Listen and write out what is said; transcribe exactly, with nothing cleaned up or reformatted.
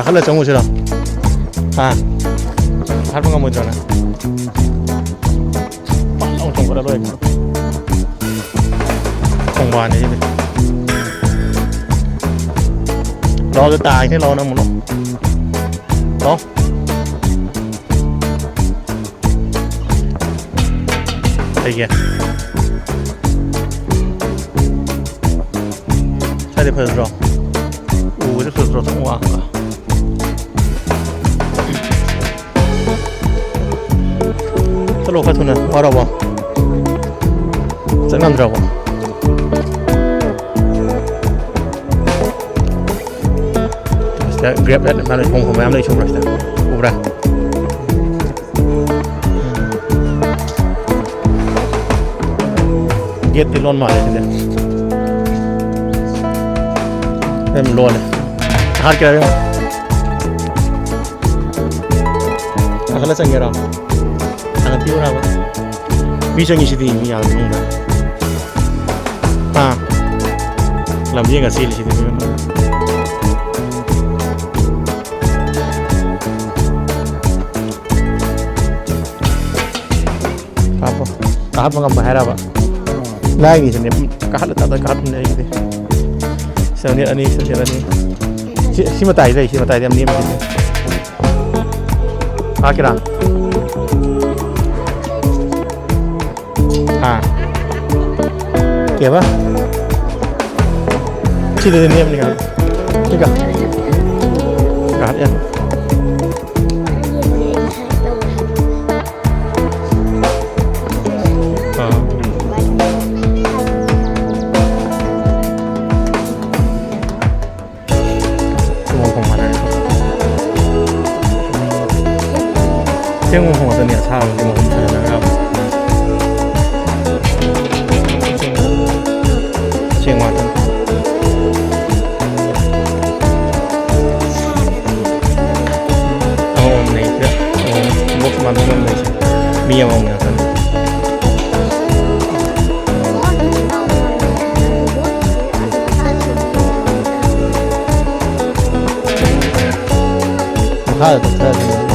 ꯀꯥꯈꯠꯂ ꯆꯪꯉꯨꯁꯤꯔꯣ? ꯍꯥ? ꯀꯥꯈꯠꯄ ꯉꯝꯃꯣꯏꯗ꯭ꯔꯣ ꯅꯪ? ꯄꯥꯛ ꯂꯥꯎ ꯆꯣꯡꯈꯠꯂ ꯂꯣꯏꯔꯦ꯫ ꯈꯣꯡꯕꯥꯟꯅꯤ ꯁꯤꯗꯤ꯫ ꯂꯥꯎꯗ ꯇꯥꯈꯤꯅꯤ, ꯂꯥꯎ ꯅꯪ ꯑꯃꯨꯛ ꯂꯥꯎ꯫ ꯂꯥꯎ꯫ ꯀꯩꯒꯤ? ꯁ꯭ꯋꯥꯏꯗꯤ ꯐꯖꯗ꯭ꯔꯣ? ꯎꯕꯁꯦ ꯐꯖꯗ꯭ꯔꯣ? ꯊꯣꯡ ꯋꯥꯡꯒ꯫ ꯆꯠꯂꯣ ꯈꯔ ꯊꯨꯅ꯫ ꯋꯥꯔꯕꯣ? ꯆꯠ ꯉꯝꯗ꯭ꯔꯕꯣ? ꯁꯤꯗ ꯒ꯭ꯔꯦꯞ ꯃꯌꯥꯝ ꯂꯩ, ꯍꯣꯡ ꯍꯣꯡ ꯃꯌꯥꯝ ꯂꯩ, ꯁꯨꯕ꯭ꯔꯥ ꯁꯤꯗ? ꯎꯕ꯭ꯔꯥ? ꯒꯦꯠꯇꯤ ꯂꯣꯟ ꯃꯥꯜꯂꯦ ꯁꯤꯗꯤ꯫ ꯑꯗꯨꯝ ꯂꯣꯜꯂꯦ꯫ ꯍꯥꯠꯀꯦꯔꯥ ꯏꯕꯦꯝꯃ? ꯀꯥꯈꯠꯂ ꯆꯪꯒꯦꯔꯣ? ꯊꯥꯡꯒꯠꯄꯤꯌꯨꯔꯕ? ꯃꯤ ꯆꯪꯉꯤꯁꯤꯗꯤ, ꯃꯤ ꯌꯥꯝ ꯃꯅꯨꯡꯗ꯫ ꯑꯥ꯫ ꯂꯝꯖꯦꯟꯒ ꯆꯦꯜꯂꯤꯁꯤꯗꯤ ꯃꯤ ꯃꯅꯨꯡꯗ꯫ ꯀꯥꯞꯄꯣ꯫ ꯀꯥꯞꯄ ꯉꯝꯕ ꯍꯥꯏꯔꯕ? ꯂꯥꯏꯒꯤꯁꯤꯅꯦ, ꯀꯥꯈꯠꯂ ꯇꯥꯗ ꯀꯥꯈꯠꯄꯅꯦ ꯑꯩꯒꯤꯗꯤ꯫ ꯁꯤꯗꯅꯤ ꯑꯅꯤ, ꯁꯤꯗꯅꯤ ꯑꯅꯤ꯫ ꯁꯤ, ꯁꯤ ꯃꯇꯥꯏꯗ ꯂꯩ, ꯁꯤ ꯃꯇꯥꯏꯗ ꯌꯥꯝ ꯅꯦꯝꯃꯤꯁꯤꯗꯤ꯫ ꯍꯥꯠꯀꯦꯔꯥ? ꯍꯥ? ꯀꯩꯕ? ꯁꯤꯗꯗꯤ ꯅꯦꯝꯅꯤ ꯀꯥꯏ꯫ ꯁꯤꯒ꯫ ꯀꯥꯈꯠ ꯌꯥꯅꯤ꯫ ꯑꯥ꯫ ꯃꯑꯣꯡ ꯈꯣꯡ ꯃꯥꯟꯅꯔꯦ꯫ ꯆꯦꯡ ꯃꯈꯣꯡ ꯉꯥꯛꯇꯅꯤ ꯑꯁꯥꯕꯁꯦ ꯃꯍꯨꯝ ꯁꯥꯟꯅꯔꯒ꯫ ꯆꯦꯡ ꯉꯥꯛꯇꯅꯤ꯫ ꯑꯃꯃꯝ ꯂꯩꯇ꯭ꯔꯦ꯫ ꯑꯃꯃꯝ box ꯃꯥꯟꯅꯕ ꯑꯃ ꯂꯩꯁꯦ꯫ ꯃꯤ ꯑꯃꯃꯝ ꯉꯥꯛꯇꯅꯤ꯫ ꯊꯥ ꯊꯥ